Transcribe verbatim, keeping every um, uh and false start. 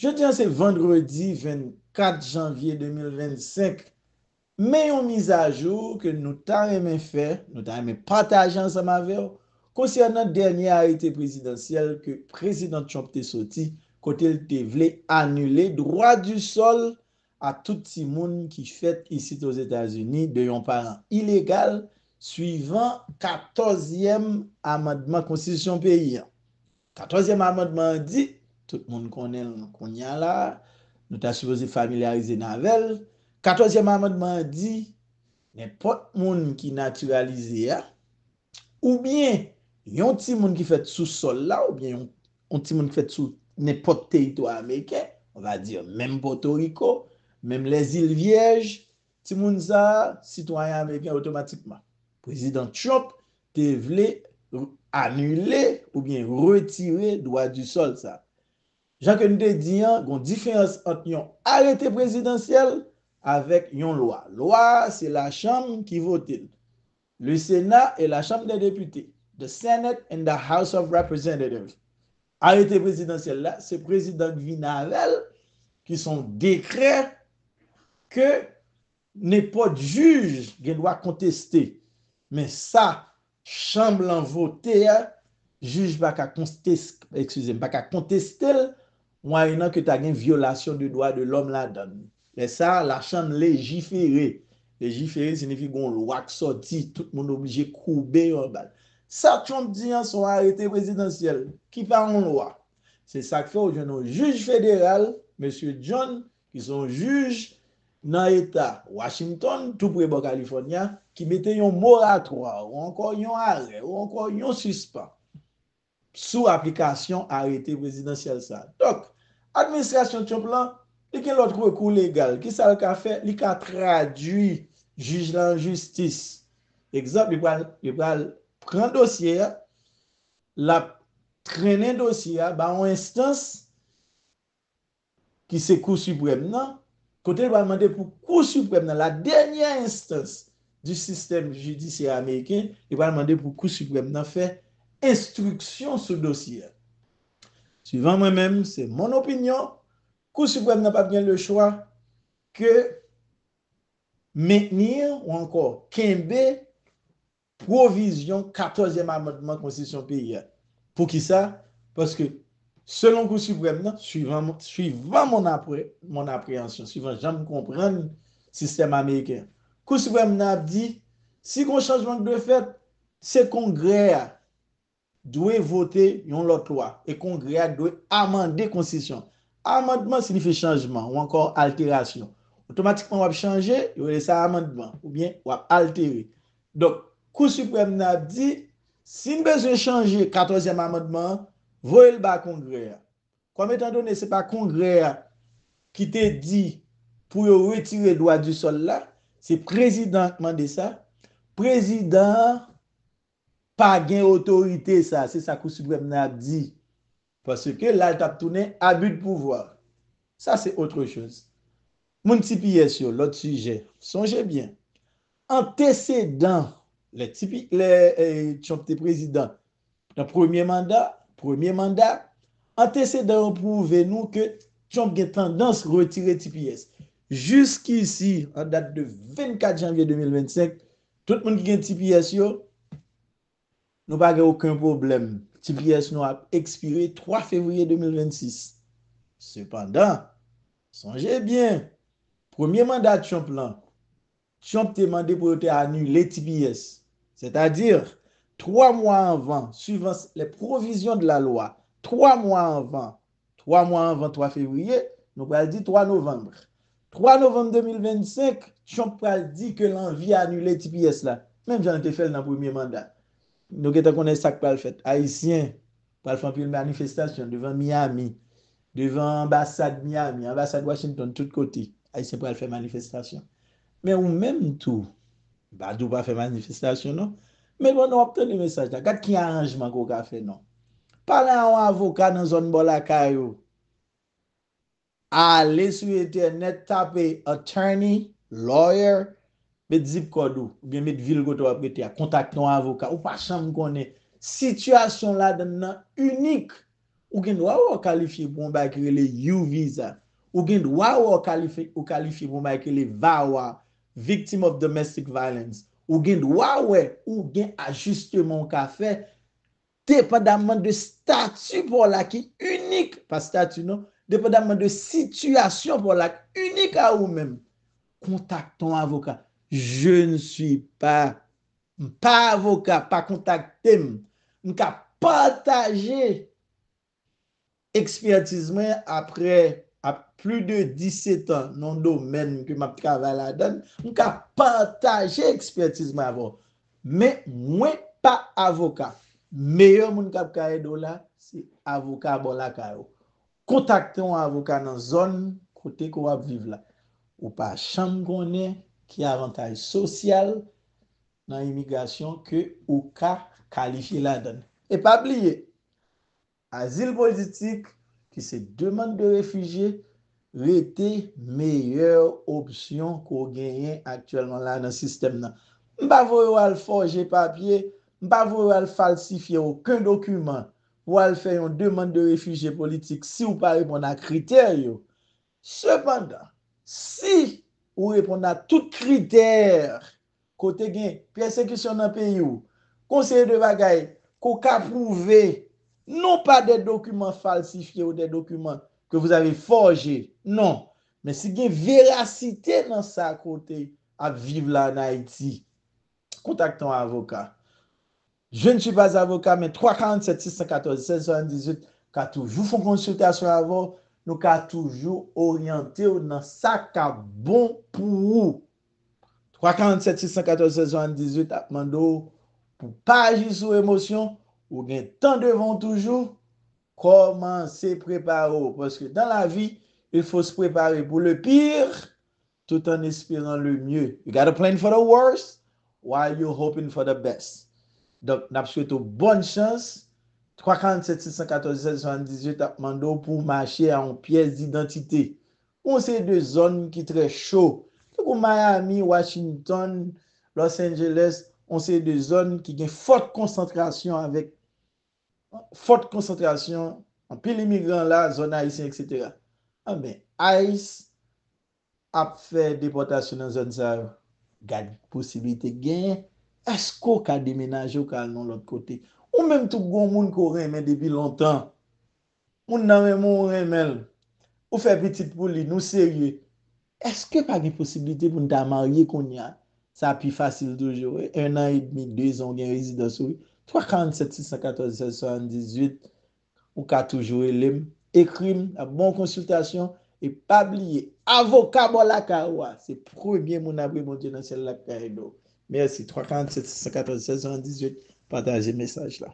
Jodi a se vandredi vennkat janvye de mil vennsenk. Men yon mizajou ke nou ta renmen fè, nou ta renmen pataje ansanm avè w, konsènan dènye arete prezidansyèl ke Prezidan Trump te soti, kote l te vle anile dwa di sòl a tout timoun ki fèt isit Ozetazini de yon paran ilegal, swivan katòzyèm amandman konstitisyon peyi a. Katòzyèm amandman an di, tout moun konnen l kounye a la, nou ta sipoze familyarize n avè l. Katòzyèm amandman an di, nenpòt moun ki natiralize a, oubyen yon timoun ki fèt sou sòl la, oubyen yon, yon timoun ki fèt sou nenpòt teritwa ameriken, on va dire, menm Pòtoriko, menm Lèzil Vyèj, timoun sa a, sitwayen ameriken otomatikman. Prezidan Trump te vle anile oubyen retire dwa di sòl sa. Jan ke n te di an, gon diferans ant yon arete prezidansyèl avèk yon lwa. Lwa a, se lachanm ki vote l. Le Sénat et la Chambre des députés, the Senate and the House of Representatives. Arete prezidansyèl la, se prezidan k vin avè l, ki se yon dekrè ke nenpòt jij gen dwa konteste. Men sa chanm lan vote a, jij pa ka konteste, eskize m, pa ka konteste l, mwayennan ke ta gen vyolasyon de dwa de lòm ladan l. Lè sa a, lachanm lejifere. Lejifere siyifi gon lwa k sòti, tout moun oblije koube yo anba l. Sa Trump di an se yon arete prezidansyèl, ki pa yon lwa. Se sa k fè w jwenn yon jij federal, mesye John, ki se yon jij nan eta Washington, tou pre bò Kalifòni a, ki mete yon moratwa, ou ankò yon arè, ou ankò yon sispan sou aplikasyon arete prezidansyèl sa a. Donk, administrasyon Trump lan, li gen lòt rekou legal. Kisa l ka fè? Li ka tradui jij la an jistis. Egzanp, li pral, li pral pran dosye a, l ap trennen dosye a ba yon enstans ki se Kou Siprèm nan, kote l pral mande pou Kou Siprèm nan, la dènyè enstans di sistèm jidisyè ameriken, li pral mande pou Kou Siprèm nan fè enstriksyon sou dosye a. Swivan mwen menm, se mon opinyon, Kou Siprèm nan p ap gen lechwa ke mentni ou ankò kenbe pwovizyon katòzyèm amandman konstitisyon peyi a. Poukisa? Paske, selon Kou Siprèm nan, swivan, swivan mon apre, mon apreyansyon, swivan jan m konprann sistèm ameriken an, Kou Siprèm nan ap di, si gon chanjman k dwe fèt, se Kongrè a dwe vote yon lòt lwa e Kongrè a dwe amande konstitisyon. Amandman siyifi chanjman ou ankò alterasyon. Otomatikman w ap chanje, yo rele sa amandman, oubyen w ap altere. Donk, Kou Siprèm nan ap di, si n bezwen chanje katòzyèm amandman an, voye l ba Kongrè a. Kòm etandone se pa Kongrè a ki te di pou yo retire dwa di sòl la, se prezidan an k mande sa, prezidan an pa gen otorite sa, se sa Kou Siprèm nan ap di. Paske la, l t ap tounen abus de pouvoir. Sa, se autre chose. Moun T P S yo, lòt sijè. Sonje byen, antesedan, lè T P, lè eh, Trump te prezidan, nan premye manda, premye manda, antesedan yo pwouve nou ke Trump gen tandans retire T P S. Jiskisi, an dat de vennkat janvye de mil vennsenk, tout moun ki gen T P S yo, nou pa gen okenn pwoblèm. T P S nou ap ekspire twa fevriye de mil vennsis. Sepandan, sonje byen, premye manda Trump lan, Trump te mande pou yo te anile T P S. Sètadi, twa mwa anvan, suivant les provisions de la loi, twa mwa anvan, twa mwa anvan twa fevriye, nou pral di twa novanm. Twa novanm de mil vennsenk, Trump pral di ke l anvi anile T P S la. Menm jan l te fè l nan premye manda. Nou gentan konnen sa k pral fèt. Ayisyen pral fè anpil manifestasyon devan Miami, devan anbasad Miami, anbasad Washington, tout kote. Ayisyen pral fè manifestasyon. Men ou menm tou, m pa di w pa fè manifestasyon non. Men pandan w ap tande mesaj la, gad ki aranjman ke w ka fè non. Pale a yon avoka nan zòn bò lakay ou. Ale sou entènèt, tape attorney, lawyer, met zip kòd ou, oubyen met vil kote w ap rete a, kontakte yon avoka. Ou pa janm konnen. Sitiyasyon ladan nan inik. Ou gen dwa wè w kalifye pou yon bagay ki rele U visa. Ou gen dwa wè w kalifye, ou kalifye pou yon bagay ki rele VAWA, Victim of Domestic Violence. Ou gen dwa wè ou gen ajisteman w ka fè depandamman de stati pa w la ki inik, pa stati non, depandamman de sitiyasyon pa w la ki inik a ou menm. Kontakte yon avoka. Je ne suis pas, m pa avoka, pa kontakte m. M ka pataje ekspètiz mwen apre ap plis de disèt an nan domèn ke m ap travay ladan, m ka pataje ekspètiz mwen avè w. Men mwen pa avoka. Meyè moun k ap ka ede w la, se avoka bò lakay ou. Kontakte yon avoka nan zòn kote ke w ap viv la. Ou pa janm konnen ki avantaj sosyal nan imigrasyon ke ou ka kalifye ladan. E pa bliye, azil politik, ki se demann de refijye, rete meyè opsyon ke w genyen aktyèlman la nan sistèm nan. M pa voye w al fòje papye, m pa voye w al falsifye okenn dokiman pou w al fè yon demann de refijye politik si w pa reponn a kritè yo. Sepandan, si ou reponn a tout kritè, kote gen pèsekisyon nan peyi w, konseye de bagay, ke w ka pwouve, non pa de dokiman falsifye ou de dokiman ke vous avez forgé, non. Men si gen verasite nan sa kote ap viv la an Ayiti, kontakte yon avoka. Je ne suis pas avocat, men twa karant sèt sis san katòz sèz swasanndizwit ka toujou fè yon konsiltasyon avè w. Nou ka toujou oryante w nan sa k ap bon pou ou. Twa karant sèt sis san katòz sèz swasanndizwit ap mande w pou pa aji sou emosyon, ou gen tan devan w toujou, kòmanse prepare w. Paske dans la vie, il faut se préparer pour le pire tout en espérant le mieux. You gotta plan for the worst while you're hoping for the best. Donk, n ap swete w bòn chans. Twa karant sèt sis san katòz sèz swasanndizwit ap mande w pou w mache a yon pyès didantite. Yon seri de zòn ki trè cho. Tankou Miami, Washington, Los Angeles, yon seri de zòn ki gen fòt konsantrasyon avèk fòt konsantrasyon anpil imigran la, zòn ayisyen, etsetera. Anben, ICE ap fè depòtasyon nan zòn sa yo. Gad posiblite k genyen. Èske w ka demenaje, w ka al nan lòt kote? Ou menm tou, gon moun ke w renmen depi lontan. Moun nan renmen w, ou renmen l. Ou fè pitit pou li, nou serye. Èske pa gen posiblite pou n ta marye kounye a? Sa pi fasil toujou, wi. En an edmi, de zan, ou gen rezidans ou, wi. Twa karant sèt sis san katòz sèz swasanndizwit, ou ka toujou rele m, ekri m, n ap ba w konsiltasyon. E pa bliye, avoka bò lakay ou a, se premye moun apre Bondye nan syèl la k ka ede w. Mèsi. Twa karant sèt sis san katòz sèz swasanndizwit, pataje mesaj la.